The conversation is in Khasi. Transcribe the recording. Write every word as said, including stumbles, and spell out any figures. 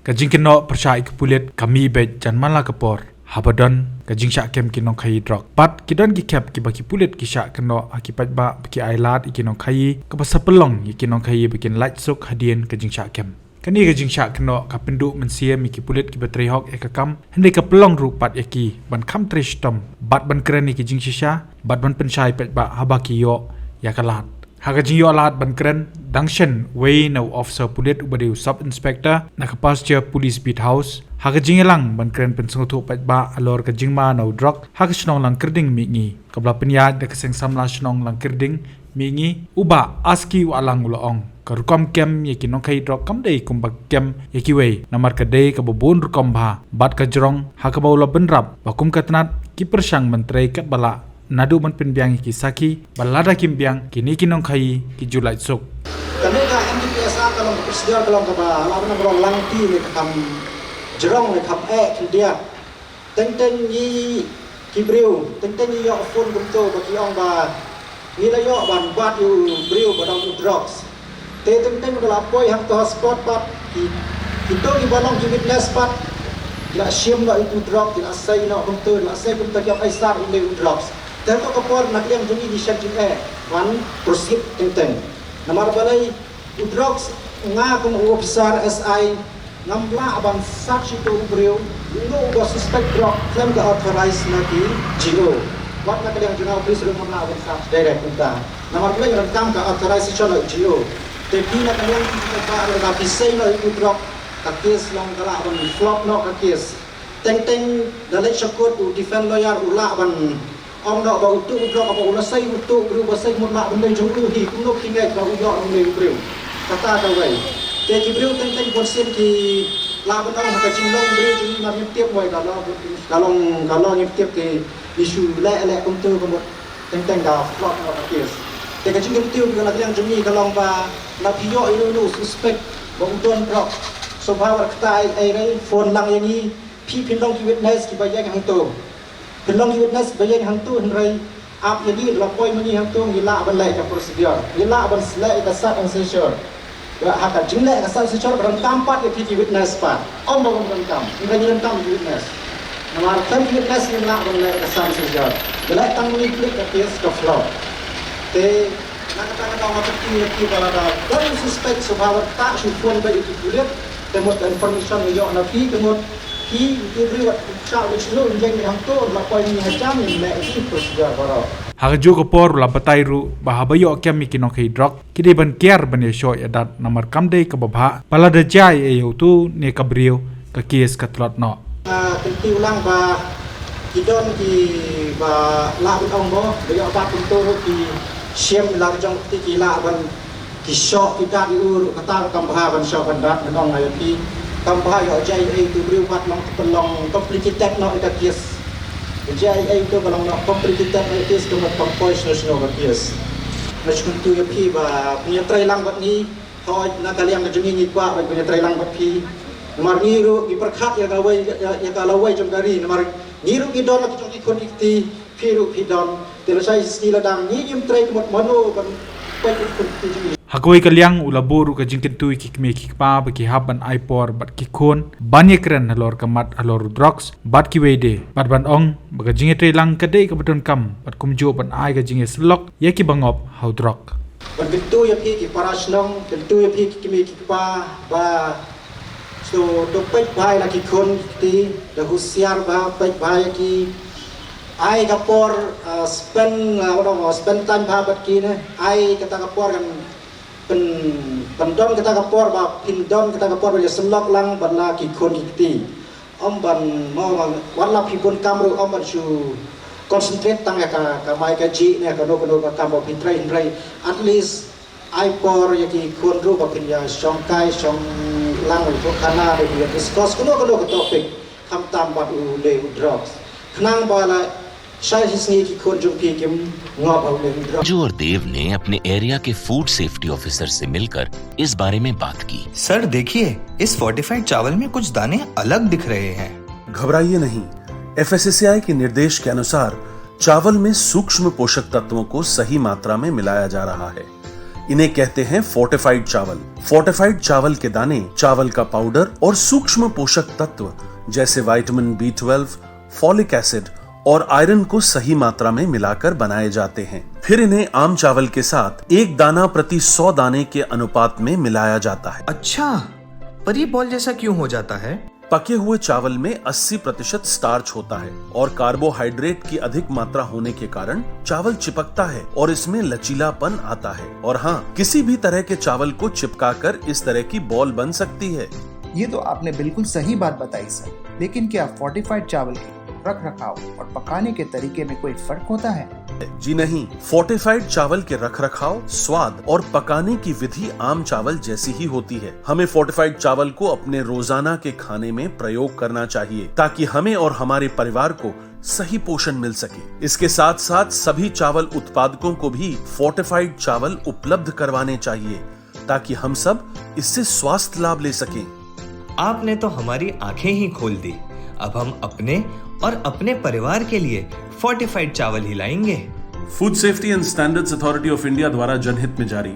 Ka jingkynnoh pyrshah ïa ki pulit ka mih beit jan man la ka por haba don ka jingshah kem ki nongkhaïi drok. Bad ki don ki khep kiba ki pulit ki shah kynnoh ha ki paidbah ba ki ai lad ïa ki nongkhaïi, kaba sa pynlong ïa ki nongkhaïi ba kin lait suk hadien ka jingshah kem. Kane ka jingshah kynnoh ka pynduh mynsiem ïa ki pulit kiba trei hok ïa ka kam, hynrei ka pynlong ruh pat ïa ki ban kham trei shitom bad ban kren ïa ki jingshisha bad ban pynshai paidbah haba ki ïoh ïa ka lad. Ha ka jingïoh lad ban kren, dang shen uwei na u officer pulit uba dei u sub inspector na ka Pasture Police Beat House ha ka jingïalang ban kren pynsngewthuh paidbah halor ka jingma na u drok ha ka shnong Langkyrding Mihngi, kaba la pynïaid da ka seng samla shnong Langkyrding Mihngi, u Bah Aski Wahlang, u la ong ka rukom kem ïa ki nongkhaïi drok kam dei kumba kem ïa kiwei, namar ka dei kaba bun rukom bha bad ka jrong, ha kaba u la bynrap ba kum ka tnat ki pyrshang ban trei katba lah naduh ban pynbiang ïa ki sakhi, ba lada kim biang kine ki nongkhaïi ki ju lait suk. Kane ka M D P S Act ka long ka procedure, ka long kaba la ban rong langti ne ka kam jrong ne kam eh khyndiat. Teng teng ngi ki briew, teng teng ngi ïoh phone kumto ba ki ong ba ngi la ïoh ban bat ïa u briew ba don u drugs. Te teng teng ba la poi hangto ha spot pat ki, kito kiba long ki witness pat ki la shim noh ïa u drok, ki la sei noh kumto, ki la sei kumto, ki ong ai sar ïa u drugs. Te hangto ka por na ka liang jong ngi ngi shem jingeh ban proceed teng teng. Namar balei u drugs, nga kum u officer S I ngam lah ban search ïa u briew, uno uba suspect drok khlem ka authorize na ki G O. Wat na ka liang jong nga u police ruh ngam lah ban search direct kumta. Namar balei, nga donkam ka authorization na u G O. Te phi na ka liang phi ba ruh ba phi sei noh ïa u drok, ka case long ka lah ban flop noh ka case. Teng teng da leit sha court u defense lawyer u lah ban ong noh ba uto u drok ba u la sei, uto u briew ba sei mut lah ban dei jong u hi, kumno phi ngeit ba u ïoh ban dei u briew. Kata kawei. Te ki briew teng teng bun sien ki lah ban ong ha ka jinglong briew jong ngi ma ngim tip, wei ka long, ka long, ka long ngim tip, te ngi shu leh leh kumto ka mut teng teng da flop noh ka case. Te ka jingkyntiew ka na ka liang jong ngi ka long ba la phi ïoh ïa uno u suspect ba u don drok, sngewbha wat kata ei ei re phone lang ïa ngi. Phi phin long ki witness kiba ïeng hangto. Phin long ki witness kiba ïeng hangto, hynrei ap ïa ngi, la poi ma ngi hangto, ngi lah ban leh ka procedure, ngi lah ban leh ka search and seizure. Ba ha ka jingleh ka search and seizure ba donkam pat ïa phi ki witness pat. Ym ba ym donkam, hynrei ngi donkam ki witness. Namar khlem ki witness ngim lah ban leh ka search and seizure. Ba leh tang ma ngi klik ka case ka flop. Te na kata ka daw nga kyrpad ïa phi ba lada don suspect, sngewbha wat ktah shu phone beit ïa ki pulit. Te mut ka information nga ïoh na phi, te mut phi, phi briew wat shah leit sha lum jeng hangto, la poi ngi ha jam ngi leh ïa ki procedure baroh. Ha kajuh ka por u la batai ruh ba haba ïoh kem ïa ki nongkhaïi drok, ki dei ban kiar ban ïashoh ïadat, namar kam dei kaba bha ba lada jia ei ei ïa uto ne ka briew, ka case ka tlot noh. Ah, kyntu lang ba ki don kiba lah ban ong mo, ba ïoh ba kumto ruh ki shim la jong ki, ki lah ban ki shoh ki dat ïa u ruh, kata kam bha ban shoh ban dat, ban ong ïa phi. Kam bha ïoh jia ei ei ïa u briew pat, long, long complicated noh ïa ka case. Jia ei ei ïa u ka long noh complicated noh ïa ka case, ka mut kam poi sngewsngew ka case. Nga sngewthuh ïa phi ba phin ïatrei lang bad ngi, hooid na ka liang ka jong ngi ngi kwah ba phin ïatrei lang bad phi. Namar ngi ruh ngi pyrkhat ïa ka lawei, ïa, ïa ka lawei jong ka ri, namar ngi ruh ngi don la ki jong ki khun ki kti, phi ruh phi don. Te lashai shisngi lada ngi ngim trei ka mut mano ban peit ïa ki khun ki kti jong ngi. Ha kawei ka liang u la buh ruh ka jingkyntu ïa ki kmie ki kpa ba ki hap ban ai por bad ki khun ban ïakren halor ka mat halor u drugs bad kiwei de, bad ban ong ba ka jingïatrei lang ka dei kaba donkam bad kumjuh ban ai ka jingïasyllok ïa kiba ngop ha u drug. Ban kyntu ïa phi ki para shnong, kyntu ïa phi ki kmie ki kpa ba to, to peit bha ïa la ki khun ki kti, da husiar bha, peit bha ïa ki. Ai ka por, ah, spend, ah, spend time bha bad ki ne. Ai kata ka por kan pyn, pyndon kata ka por ba phin don kata ka por ba ïasyllok lang bad la ki khun ki kti. Ym ban mo, wat la phi bun kam ruh ym ban shu concentrate tang ïa ka, ka mai ka jih ne kano kano ka kam ba phi trei, hynrei at least ai por ïa ki khun ruh ba phin ïa shongkai shong lang ruh khana ruh ïa discuss kano kano ka topic khamtam bad u leh u drugs. Khnang ba la shai shisngi ki khun jong phi kim ngop ha u leh u drugs. Raju और देव ने अपने एरिया के food safety officer से मिलकर इस बारे में बात की। सर देखिए, इस फोर्टिफाइड चावल में कुछ दाने अलग दिख रहे हैं। घबराइए नहीं, एफएसएसएआई के निर्देश के अनुसार चावल में सूक्ष्म पोषक तत्वों को सही मात्रा में मिलाया जा रहा है। इन्हें कहते हैं फोर्टिफाइड चावल। फोर्टिफाइड चावल के दाने चावल का पाउडर और सूक्ष्म पोषक तत्व जैसे vitamin B twelve, folic acid और आयरन को सही मात्रा में मिलाकर बनाए जाते हैं। फिर इन्हें आम चावल के साथ एक दाना प्रति सौ दाने के अनुपात में मिलाया जाता है। अच्छा, पर ये बॉल जैसा क्यों हो जाता है? पके हुए चावल में अस्सी प्रतिशत स्टार्च होता है और कार्बोहाइड्रेट की अधिक मात्रा होने के कारण चावल चिपकता है और इसमें लचीलापन आता है। और हाँ, किसी भी तरह के चावल को चिपकाकर इस तरह की बॉल बन सकती है। ये तो आपने बिल्कुल सही बात बताई सर, लेकिन क्या फोर्टिफाइड चावल के रख रखाव और पकाने के तरीके में कोई फर्क होता है? जी नहीं, फोर्टिफाइड चावल के रखरखाव, स्वाद और पकाने की विधि आम चावल जैसी ही होती है। हमें फोर्टिफाइड चावल को अपने रोजाना के खाने में प्रयोग करना चाहिए, ताकि हमें और हमारे परिवार को सही पोषण मिल सके। इसके साथ साथ सभी चावल उत्पादकों को भी फोर्टिफाइड चावल उपलब्ध करवाने चाहिए, ताकि हम सब इससे स्वास्थ्य लाभ ले सकें। आपने तो हमारी आंखें ही खोल दी। अब हम अपने और अपने परिवार के लिए फोर्टिफाइड चावल ही लाएंगे। Food safety and standards authority of India द्वारा जनहित में जारी।